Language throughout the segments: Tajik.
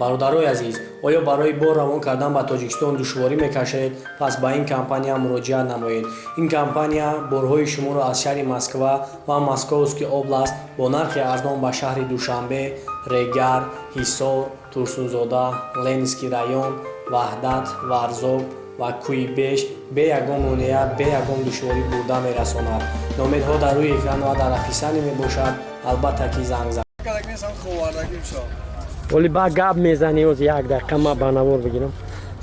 Бародарои азиз, оё барои бор равон кардан ба Тоҷикистон душворӣ мекашед? Пас ба ин компания муроҷиат намоед. Ин компания борҳои шуморо аз шаҳри Москва ва Московский область бо нархи арзон ба шаҳри Душанбе, Регар, Ҳисор, Турсунзода, Ленинский район, Ваҳдат, Варзоб ва Кӯйбеш бе ягон монеа, бе ягон душворӣ бурда мерасонад. Номерҳо дар рӯи экран ва дар описание мебошад. Албатта, ки занг зад. Оли ба гап мезанӣ, оз як дақиқа ма ба навор бигирам.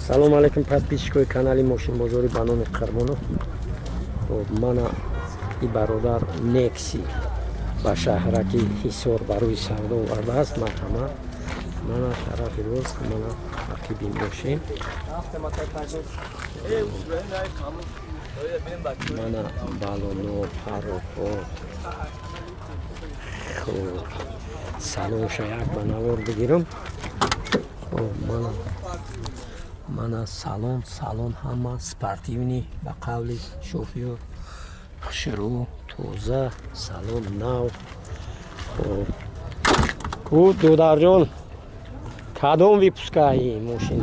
Салому алайкум, подписчикои канали Мошинбозорӣ ба номи Қурбонов. Хоб, мана и бародар Некси ба шаҳраки Ҳисор барои савдо овардааст. Марҳамат, мана тарафи рост, мана ақиби мошин, мана балоно, пароҳо. Хоб, салонша як ба навор бигирам. Хоб, мана салон. Салон ҳама спортивный, ба қавли шофёр, хушрӯ, тоза, салон нав. Хоб, ку, додарҷон, кадом выпускаи мошин?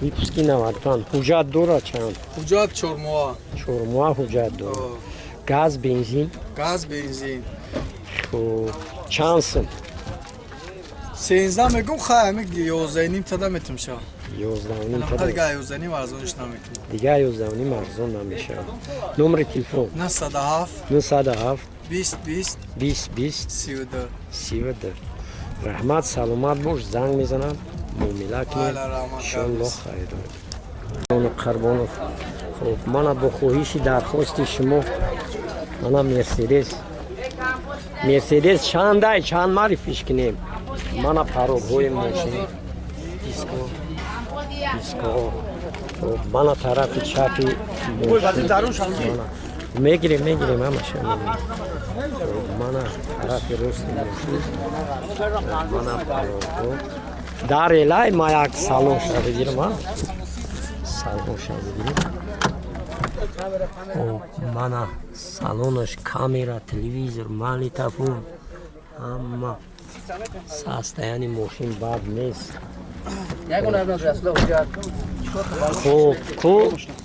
Выпуски 95. Ҳуҷҷат дорад чанд? Ҳуҷҷат 4 моҳа. 4 моҳа ҳуҷҷат дорад. Газ, бензин? Газ, бензин. Хуб, чанд сум? 13 мегум, хай, ами 11.5 тада метумша. 11.5? Дига 11.5 арзониш намекунам. Дига 11.5 арзон намешавад. Номери телефон? 907. 907. 20 20. 20 20. 32. 32. Раҳмат, саломат бош. Занг мезанам, муомила кунед, иншоалло харидор. Қурбонов. Хуб, мана бо хоҳиши дархости шумо мана Мерседес. Мерседес чандай, чанд маърифиш кунем? Мана парогҳои мошин, диско, диско. Хуб, мана тарафи чапи мошин. Мегирем, мегирем, ҳамаша мегирем. Мана тарафи рости мошин, мана парогҳо. Дар элай ма як салонша бигирам, а салонша бигирем. Хоб, мана салонаш, камера, телевизор, магнитофон, ҳама. Состояние мошин бад нест. Хоб, ку,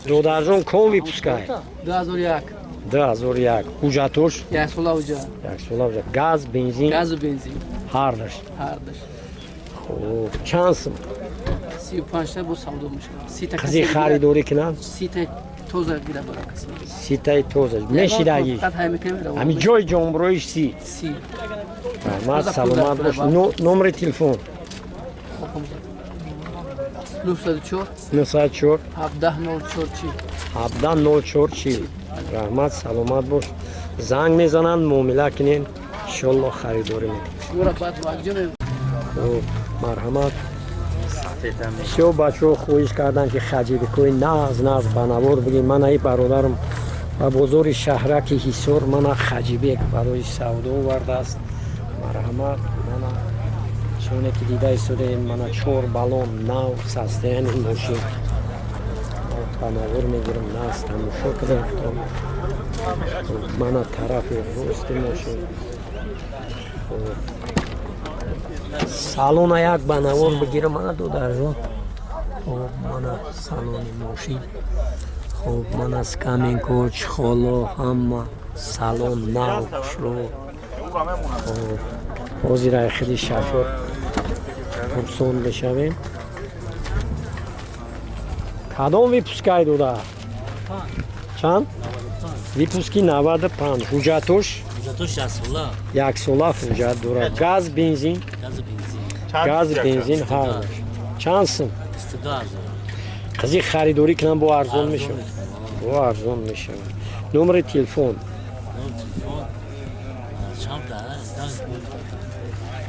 додарҷон, ком выпускай? 2001. 2001. Ҳуҷҷатош? Яксола ҳуҷҷат. Яксола ҳуҷҷат. Газ, бензин? Газу бензин. Ҳардаш? Ҳардаш. Хуб, чанд сум? 35-та бо савдо мешавад. Сита. Қизи харидорӣ кунанд? Сита тоза гира бара каси. Ситаи тоза мешидаги. Ҳами ҷои ҷонбуроиш 30. 30. Раҳмат, саломат бош. Номери телефон? 904. 904. 17 04 40. 17 04 40. Раҳмат, саломат бош. Занг мезананд, муомила кунен, иншолло харидорӣ мекунем. Хуб, марҳамат. Бисёр бачаҳо хоҳиш карданд, ки хаҷибикҳои нағз нағз ба навор бигем. Мана и бародарам ба бозори шаҳраки Ҳисор мана хаҷибек барои савдо овардааст. Марҳамат, мана чуне ки дида истодаем, мана чор балон нав, состояние мошин ба навор мегирам, нағз тамошо кунем. Мана тарафи рости мошин. Салона як ба навор бигирам, мана, додарҷон. Хоб, мана салони мошин. Хоб, мана скамейка, чехоло, ҳама, салон нав, хушрӯ. Хоб, ҳозир ай хели шофёр пурсон мешавем. Кадом выпускай, дода? Чанд? Выпуски 95. Ҳуҷҷатош? Яксола ҳуҷҷат дорад. Газ, бензин? Газ, бензин ҳар. Чанд сум? Қизи харидорӣ кунам, бо арзон мешавад? Бо арзон мешавад. Номери телефон?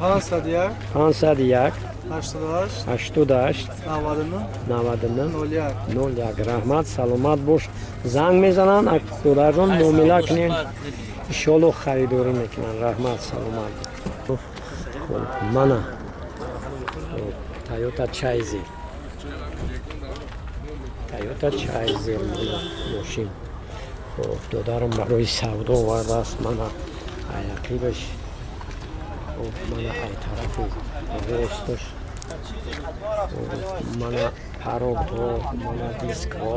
501. 501. 88. 88. 99. 99. 01. 01. Раҳмат, саломат бош. Занг мезананд, додарҷон, муомила кунем, иншоалло харидорӣ мекунанд. Раҳмат, саломат. Хуб, мана Тойота Чайзер, Тойота Чайзер, мана мошин. Хуб, додарам барои савдо овардааст. Мана аяқибаш. Хуб, мана ай тарафи росташ, мана порогҳо, мана дискҳо.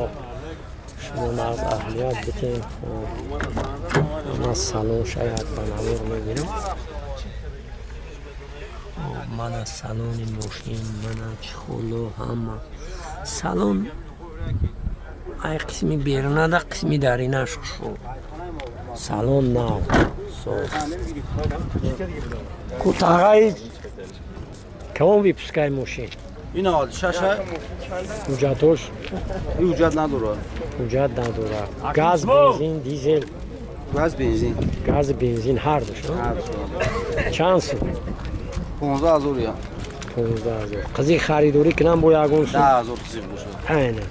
Шумо нағз аҳамият битем. Мана салон шаяд ба навор мегирам. Мана салони мошин, мана чехоло, ҳама салон ай қисми берунада, қисми даринаш хушрӯ. Салон нав соз. Кутағаи кадом выпускаи мошин? Ин 96. Ҳуҷҷатош? Ин ҳуҷҷат надорад. Ҳуҷҷат надорад. Газ, бензин, дизел? Газ, бензин. Газ, бензин ҳардуш. Чанд сум? 15 000 я. 15 000. Қизи харидорӣ кунам бо ягон сум? 10 000 қизиқ бошад. Айна.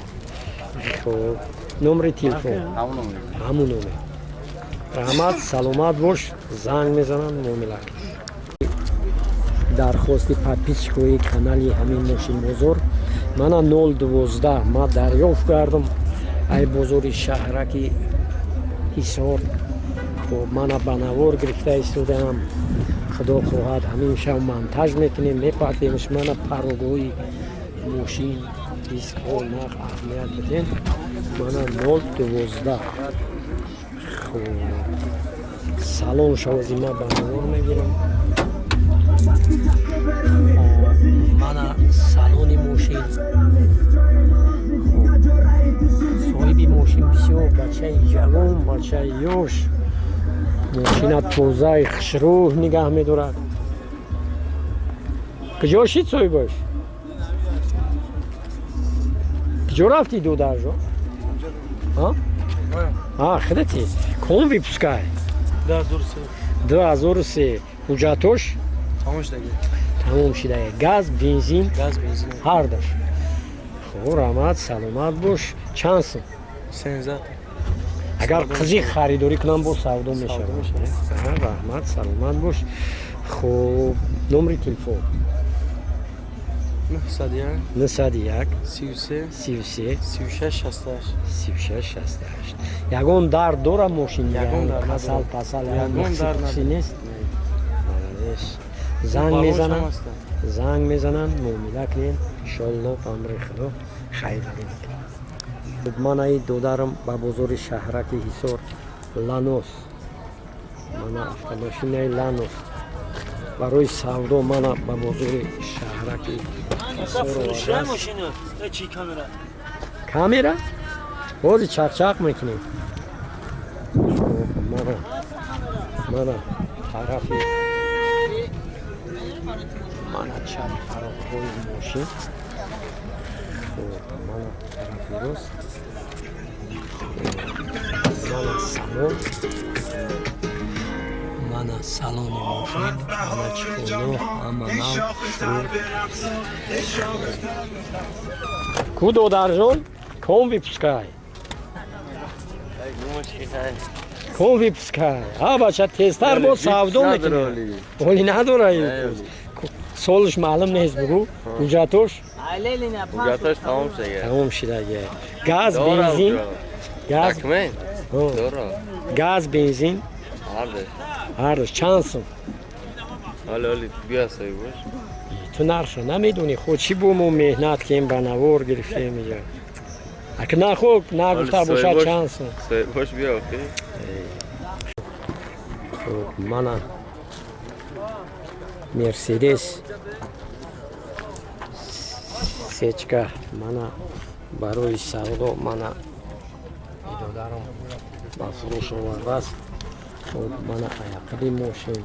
Хуб, номери телефон? Ҳамун номер. Ҳамун номер. Раҳмат, саломат бош. Занг мезанам, муомила. Дархости подписчикои канали ҳамин мошинбозор мана 012 ма дарёфт кардам ай бозори шаҳраки Ҳисор. Хуб, мана ба навор гирифта истодаам. Худо хоҳад, ҳамин шав монтаж мекунем, мепартемш. Мана порогҳои мошин, дискҳо, нақ аҳамият бидем. Мана 012. Хуб, салон шавози ма ба навор мегирам. Мана салони мошин. Соҳиби мошин бисёр бачаи ҷавон, бачаи ёш, мошина тозаи хушрӯҳ нигаҳ медорад. Куҷо шид соҳибаш? Куҷо рафтӣ, додарҷо? Худати ком выпускай? 2003. Ҳуҷҷатош? Тамом шидае. Газ, бензин? Ҳардуш. Хуб, раҳмат, саломат бош. Чанд сум? Агар қизи харидорӣ кунам, боз савдо мешавад. Раҳмат, саломат бош. Хуб, номери телефон? 901 33 36 68. Ягон дард дора мошин? Касал пасал нест? Занг мезанам, занг мезанам, муомила кунем. Иншоалло, ба амри Худо харидорӣ мекунем. Манаи додарам ба бозори шаҳраки Ҳисор Ланос, мана автомошинаи Ланос барои савдо мана ба бозори шаҳраки Ҳисор овардааст. Камера бози чақчақ мекунем. Мана, мана тарафи, мана чап тарафҳои мошин. Мана тарафи рост, мана салон, мана салони мошин, мана чехоло, ҳама нав. Ку, додарҷон, ком выпускай, ком выпускай? А бача, тезтар бо савдо мекунӣ. Оли надора, солш маълум нест. Бугӯ, ҳуҷҷатош? Ҳуҷҷатош тамом шуда. Тамом шудага. Газ, бензин, газ? Газ, бензин? Ҳардуш. Чанд сум? Ҳоли ҳоли биё, соҳибош. Ту нархро намедонӣ? Хо, чӣ бо мо меҳнат кем, ба навор гирифтем иҷа. Ак нахо нагуфта бошад, чанд сум? Соҳибош биё охи. Хуб, мана Мерседес сечка, мана барои савдо, мана идодарам ба фурӯш овардааст. Хуб, мана аяқаби мошин,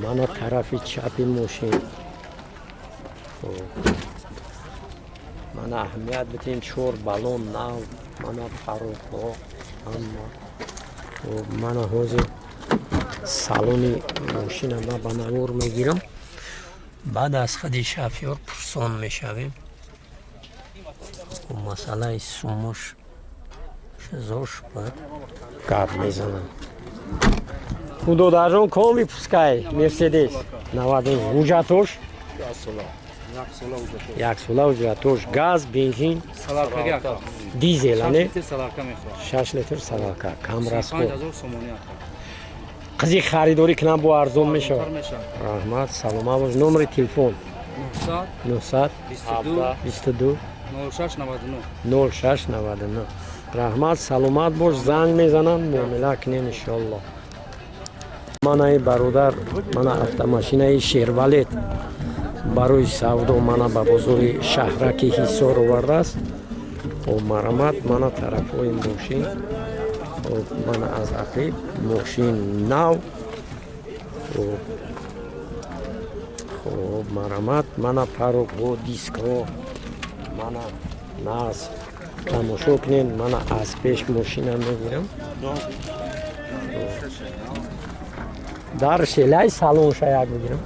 мана тарафи чапи мошин. Хуб, мана аҳамият бидем, чор баллон нав, мана порогҳо ҳама. Хуб, мана ҳозир салони мошина ма ба навор мегирам, баъд аз худи шофёр пурсон мешавем. Масъалаи сумуш шизош баъд гап мезанам. Худодарҷон, ком выпускай Мерседес? 90. Ҳуҷҷатош? Яксола ҳуҷҷатош. Газ, бензин, дизел? Ане, 6 литр, солярка, кам расход. Қизи харидорӣ кунам, бо арзон мешавад. Раҳмат, саломат бош. Номери телефон? 900 22 06 99. Раҳмат, саломат бош. Занг мезананд, муомила кунем, иншоалло. Манаи бародар, мана автомашинаи Шервалет барои савдо мана ба бозори шаҳраки Ҳисор овардааст. Хоб, марҳамат, мана тарафҳои мошин. Хоб, мана аз ақиб мошин нав. Хоб, хоб, марҳамат, мана порогҳо, дискҳо, мана нағз тамошо кунед. Мана аз пеш мошина мегирам. Дар шелаи салонша як бигирам.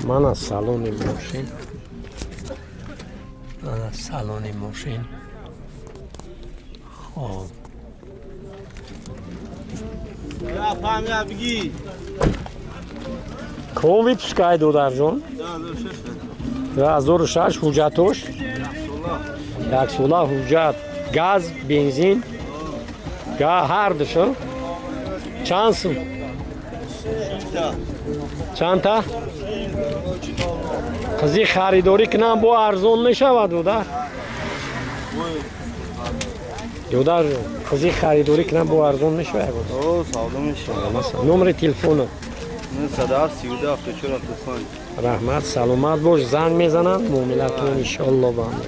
Мана салони мошин, мана салони мошин. Хоб, ком выпускай, додарҷон? 2006. Ҳуҷҷатош яксола, ҳуҷҷат. Газ, бензин, ҳар душо. Чанд сум? Чандта? Қизи харидорӣ кунам, бо арзон мешавад, додар? Додарҷон, қизи харидорӣ кунам, бо арзон мешавад? Савдо мешавад. Номери телефона? 907 32 74 75. Раҳмат, саломат бош. Занг мезананд, муомилатон иншоалло ба ҳам.